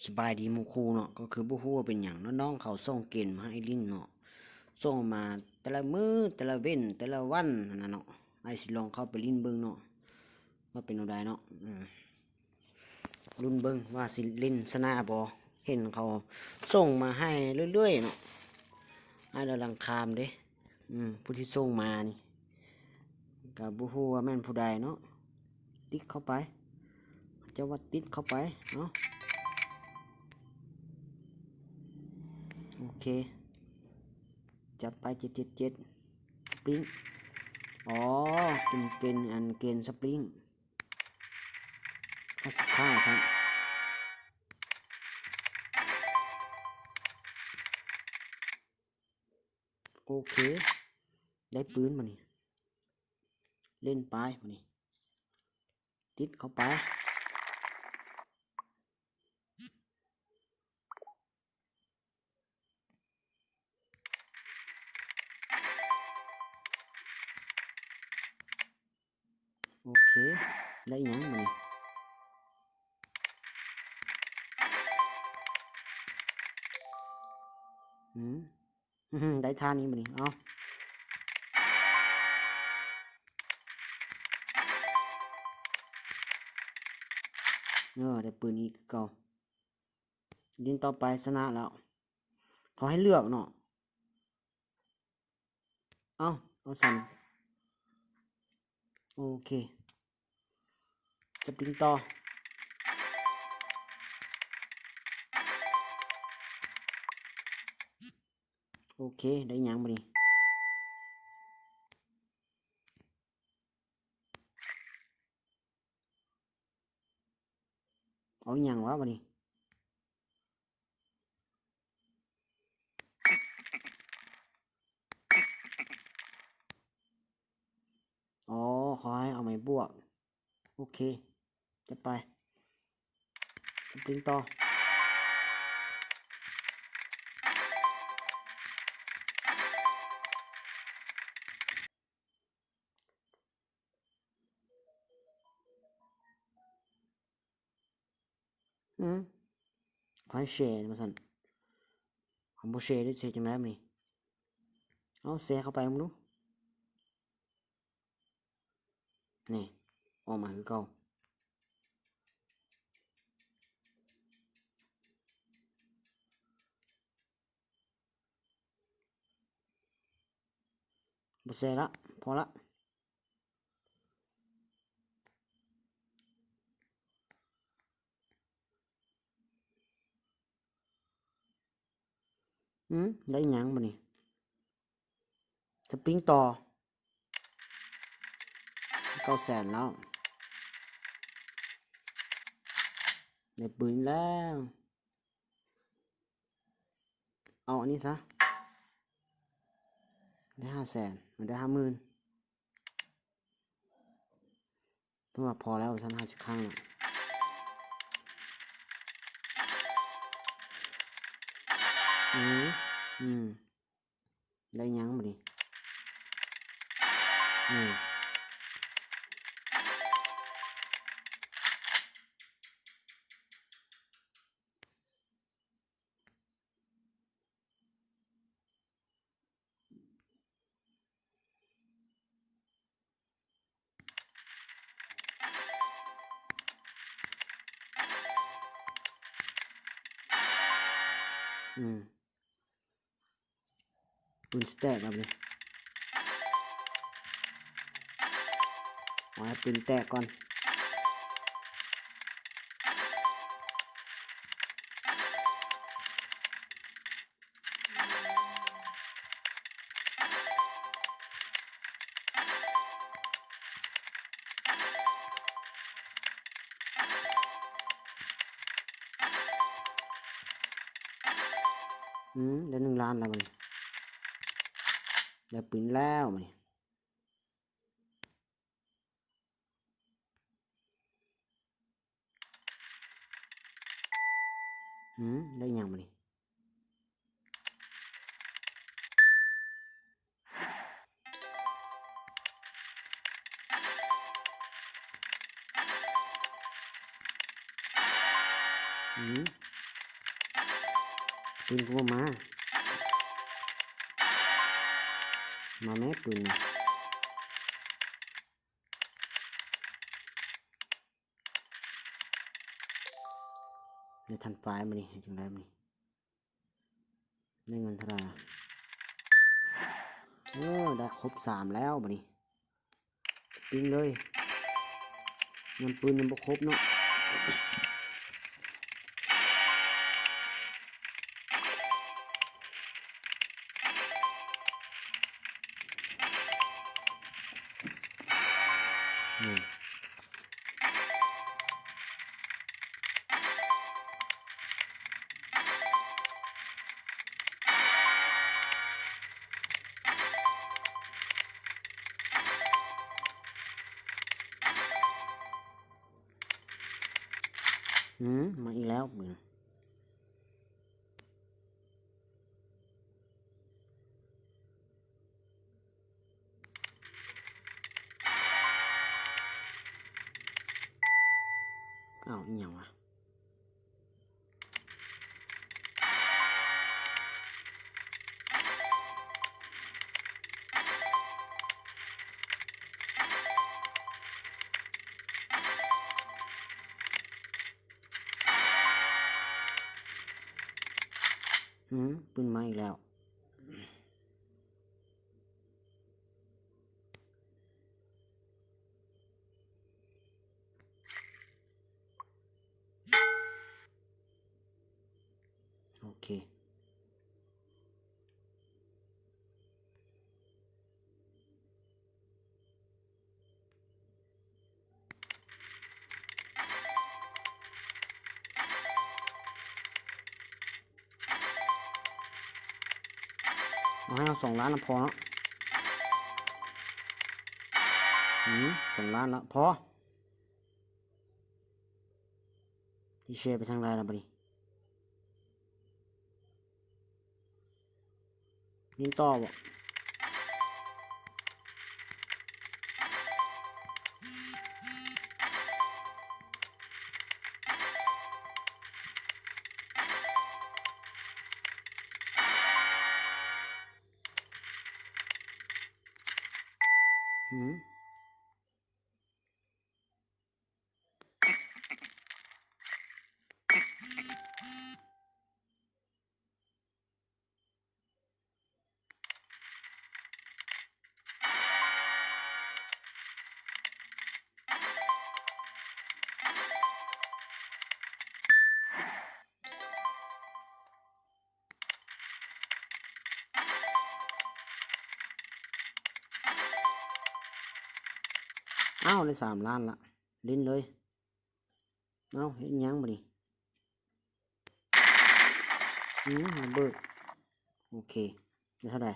ສະບາຍດີໝູ່ຄູ່ເນາະ, ກໍຄືບໍ່ຮູ້ວ່າເປັນຫຍັງເນາະ ນ້ອງເຂົາສົ່ງເກມມາໃຫ້ຫຼິ້ນເນາະ, ສົ່ງມາແຕ່ລະມື້ ແຕ່ລະເວັ້ນ ແຕ່ລະວັນຫັ້ນນະເນາະ. ອ້າຍຊິລອງເຂົ້າໄປຫຼິ້ນເບິ່ງເນາະ ວ່າເປັນແນວໃດເນາະ. ອືມ ລຸ້ນເບິ່ງວ່າຊິຫຼິ້ນຊະນະບໍ່, ເຫັນເຂົາສົ່ງມາໃຫ້ເລື້ອຍໆເນາະ. ອ້າຍລະລັງຄາມເດ້ ອືມ ຜູ້ທີ່ສົ່ງມານີ້ ກໍບໍ່ຮູ້ວ່າແມ່ນຜູ້ໃດເນາະ. ຕິດເຂົ້າໄປ ເຈົ້າວ່າຕິດເຂົ້າໄປເນາະ. ໂອເຄ ຈັດໄປ ເຈັດເຈັດເຈັດ ສະປຣິງ. ອໍ ເປັນ ເປັນອັນເກນສະປຣິງ ຫ້າສິບຫ້າຊັ້ນ. ໂອເຄ ໄດ້ປືນບາດນີ້ ເລ່ນໄປບາດນີ້ ຕິດເຂົ້າໄປ. ໂອເຄ ໄດ້ຫຍັງບາດນີ້? ອືມ ໄດ້ທ່ານີ້ບາດນີ້ ເອົາ ເອີ ໄດ້ປືນອີກຄືເກົ່າ. ຫຼິ້ນຕໍ່ໄປ ຊະນະແລ້ວ ເຂົາໃຫ້ເລືອກເນາະ. ເອົາ ເອົາຊັ້ນ ໂອເຄ ສະປຣິງຕໍ່. ໂອເຄ ໄດ້ຫຍັງບາດນີ້? ເອົາຫຍັງວະບາດນີ້? ອໍ ເຂົາໃຫ້ເອົາໄມ້ບວກ. ໂອເຄ ຈັດໄປ ສະປຣິງຕໍ່. ອືມ ໃຜແຊມາຊັ້ນ ຄັນບໍ່ແຊເດ້ ຊິເຮັດຈັ່ງໃດບາດນີ້? ເອົາ ແຊເຂົ້າໄປເບິ່ງດູ ນີ້ ອອກມາຄືເກົ່າ. ບໍ່ແຊລະ ພໍລະ. ອືມ ໄດ້ຫຍັງບາດນີ້? ສະປຣິງຕໍ່ ເກົ້າແສນແລ້ວ ໄດ້ປືນແລ້ວ. ເອົາອັນນີ້ຊະ ໄດ້ຫ້າແສນ ມັນໄດ້ຫ້າໝື່ນ ເພິ່ນວ່າພໍແລ້ວວ່າຊັ້ນ ຫ້າສິບຄັ້ງແລ້ວ. ອືມ ອືມ ໄດ້ຫຍັງບາດນີ້? ນີ້ ອືມ ປືນຊິແຕກແລ້ວນີ້ ເອົາໃຫ້ປືນແຕກກ່ອນ. ອືມ ໄດ້ໜຶ່ງລ້ານແລ້ວບັດນີ້ ໄດ້ປືນແລ້ວບັດນີ້. ຫືມ ໄດ້ຫຍັງບາດນີ້? ຫືມ ປືນກໍບໍ່ມາ ມາແມ້ປືນນະ. ໄດ້ທັນໄຟມານີ້ ເຮັດຈັ່ງໃດມານີ້ ໄດ້ເງິນເທົ່າໃດ? ໂອ້ ໄດ້ຄົບສາມແລ້ວບາດນີ້ ປິງເລີຍ ຍັງປືນຍັງບໍ່ຄົບເນາະ. ອືມ ມາອີກແລ້ວ. ອ້າວ ອີ່ຫຍັງວະ? ອືມ ປືນມາອີກແລ້ວ. ໂອເຄ ເອົາໃຫ້ເຮົາສອງລ້ານນະ ພໍເນາະ. ອືມ ສອງລ້ານລະ ພໍ. ຊິແຊໄປທາງໃດລະບາດນີ້? ຫຼິ້ນຕໍ່ບໍ່? ຫືມ? ອ້າວ ໄດ້ສາມລ້ານລະ ຫຼິ້ນເລີຍ. ເອົ້າ ເຮັດຫຍັງບາດນີ້? ອືມ ລະເບີດ. ໂອເຄ ໄດ້ເທົ່າໃດ?